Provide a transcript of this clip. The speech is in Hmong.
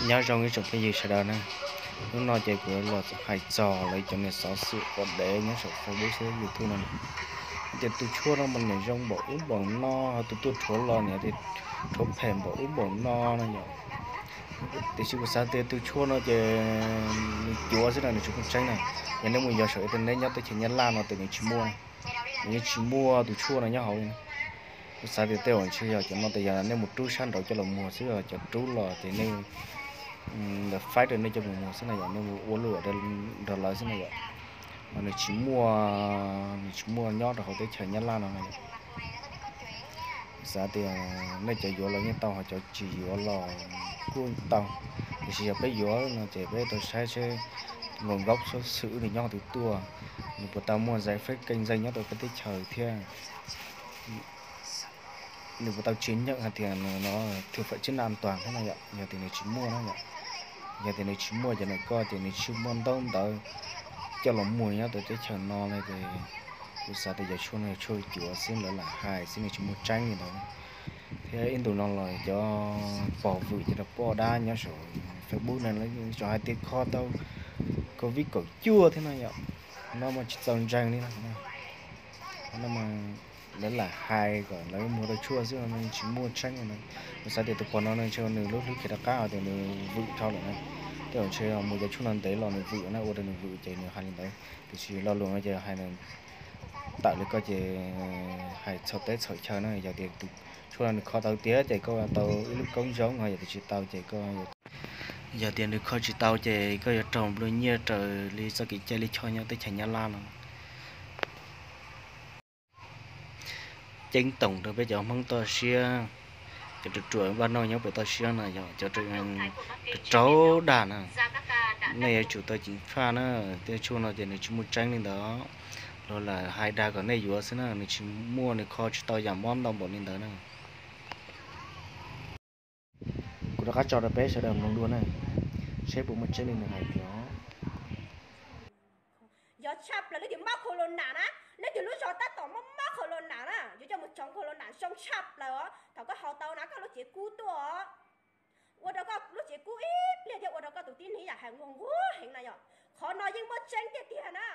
Nyob zoo ib tsoom phooj ywg sawv daws na, hnub no ces kuv los hais txog lawv cov niag xov xwm uas dev nyob saum Facebook thiab YouTube no. Tias tus tshuaj no mas nws zoo npaum ub npaum no, ho tus tuaj rhuav los nws tias rhuav phem npaum ub npaum no no yom. Tiam sis kuv xav tias tus tshuaj no ces nws cuav xwb na, nws tsis muaj tseeb na. Yog nej mus yos saum internet nyob teb chaws Nyab Laj no ces nws tsis muaj, nws yeej tsis muaj tus tshuaj no nyob hauv li. Kuv xav tias tej zaum ntshe yog cov no tias yog nej mus rub sab nraud coj los muag xwb, cov rub los ces nej lawv faib rau nej coj mus muag xwb na yom, nej mus ua luam nrog lawv xwb na yom. Mas nws tsis muaj, nws tsis muaj nyob rau hauv teb chaws Nyab Laj no na yom. Xav tias nej cov yuav los yeej tau, ho cov tsis yuav los kuj tau. Tiam sis yog peb yuav no ces peb tau saib seb nguồn gốc xuất xứ nws nyob qhov twg tuaj, nws puas tau muaj giấy phép kinh doanh nyob rau peb teb chaws thiab nws puas tau tsim nyog hais tias nws no thực phẩm chức năng an toàn thiab no yom. Yog tias nws tsis muaj na yom, yog tias nws tsis muaj ces nws koj ces nws tsis muaj ntaub ntawv coj los muag nyob rau teb chaws no no ces kuv xav tias cov tshuaj no yog tshuaj cuav xwb, lawv lam hais xwb, nws tsis muaj tseeb li ntawd. Thiab ib ntus no los cov pog vwm cov rau poj dab nyob saum Facebook no lawv tseem hais tias kho tau Covid kaum cuaj thiab no yom. No mas tsis txaus ntseeg li no. No mas lawv lam hais kom lawv muag tau tshuaj xwb, tsis muaj tseeb li no. Kuv xav tias tus pog no ntshe nws lub hlwb khiav rov qab tias nws vwm dhau lawm na. Tej zaum ntshe mus cov tshuaj no ntev los nws vwm na, ua rau nws vwm ces nws hais li ntawd. Tiam sis lo lus no ces hais nws tawm li ko ces hais txhaum teb txhaum chaw na. Yog tias tus tshuaj no nws kho tau tiag ces koj tau ib lub koob zoo, ho yog tias tsis tau ces koj, yog tias nws kho tsis tau ces koj yuav raug nplua nyiaj raws li txoj kev cai li cho nyob teb chaws Nyab Laj no. Ceeb toom rau peb cov Hmoob toj siab, cov ruam ruam npaj noj nyob pem toj siab no yog cov rau dag na, nej yuav tsum tau ceev faj na. Tej tshuaj no ces nws tsis muaj tseeb li ntawd, luag lam hais dag kom nej yuav xwb na, nws tsis muaj, nws kho tsis tau yam mob ntau npaum li ntawd na. Kuv rov qab tso rau peb sawv daws mloog dua na, seb puas muaj tseeb li nws hais tiag. Yog tshaj plaws leej twg mob corona na, leej twg lub zog tab tom mob mob corona na, yuav coj mus tshov corona zoo tshaj plaws os. Thaum koj haus tau na koj lub cev kub tuaj os, ua rau koj lub cev kub ib pliag thiab ua rau koj tus tib neeg yam hais nquag nquag heev na yom. Qhov no yeej muaj tseeb tiag tiag na.